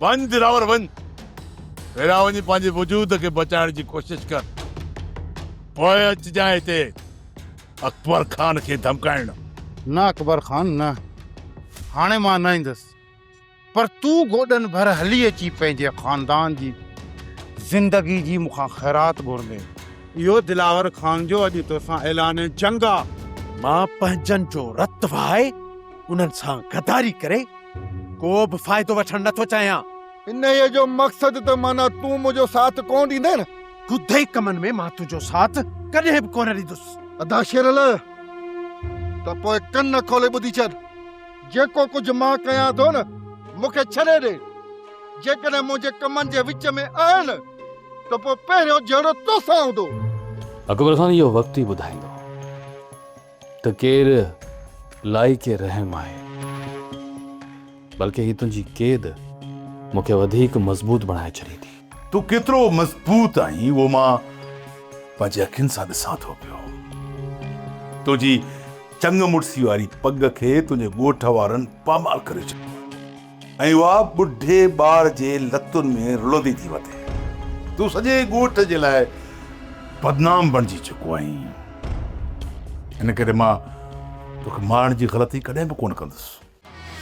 وڃ دلاور وڃ. پهريان وڃي پنهنجي وجود کي بچائڻ جي ڪوشش ڪر. پوء اچجانء هتي اڪبر خان کي ڌمڪائڻ. نه اڪبر خان نه. هاڻي مان نه ايندس. پر تون گوڏن ڀر هلي اچي پنهنجي خاندان جي زندگي جي مون کان خيرات گهرندين. اهو دلاور خان جو اڄ توسان اعلان جنگ آ. مان پنهنجن جو رت وهائي انهن سان غداري ڪري ڪو به فائدو وٺڻ نه ٿو چاهيان. انهيء جو مقصد ته معنيٰ تون منهنجو ساٿ ڪونه ڏيندين؟ گڌي ڪمن ۾ مان تنهنجو ساٿ ڪڏهن به ڪونه ڏيندس. ادا شيرل، ته پوء ڪن کولي ٻڌي ڇڏ. جيڪو ڪجهه مان ڪيان ٿو نه، مون کي ڇڏي ڏي. جيڪڏهن منهنجي ڪمن جي وچ ۾ آئين نه، ته پوء پهريون جهيڙو توسان هوندو. اڪبر خان اهو وقت ئي ٻڌائيندو ته ڪير لائق رحم آهي. بلڪه هي تنهنجي قيد مون کي وڌيڪ مضبوط بڻائي ڇڏيندي. تون ڪيترو مضبوط آهين اهو مان پنهنجي اکين سان ڏسان ٿو پيو. تنهنجي چڱ مڙسي واري پڳ کي تنهنجي ڳوٺ وارن پامال ڪري ڇڏيو آهي ۽ اها ٻڍي ٻار جي لتن ۾ رلندي ٿي وتي. تون سڄي ڳوٺ جي لاء بدنام بڻجي چڪو آهين. ان ڪري مان توکي مارڻ جي غلطي ڪڏهن به ڪونه ڪندس.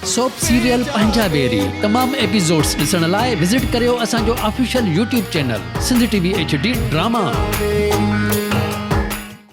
سوپ سيريل پنهنجا ويري تمام ايپيسوڊس ڏسڻ لاء وزٽ ڪريو اسان جو official YouTube channel Sindh T V H D drama.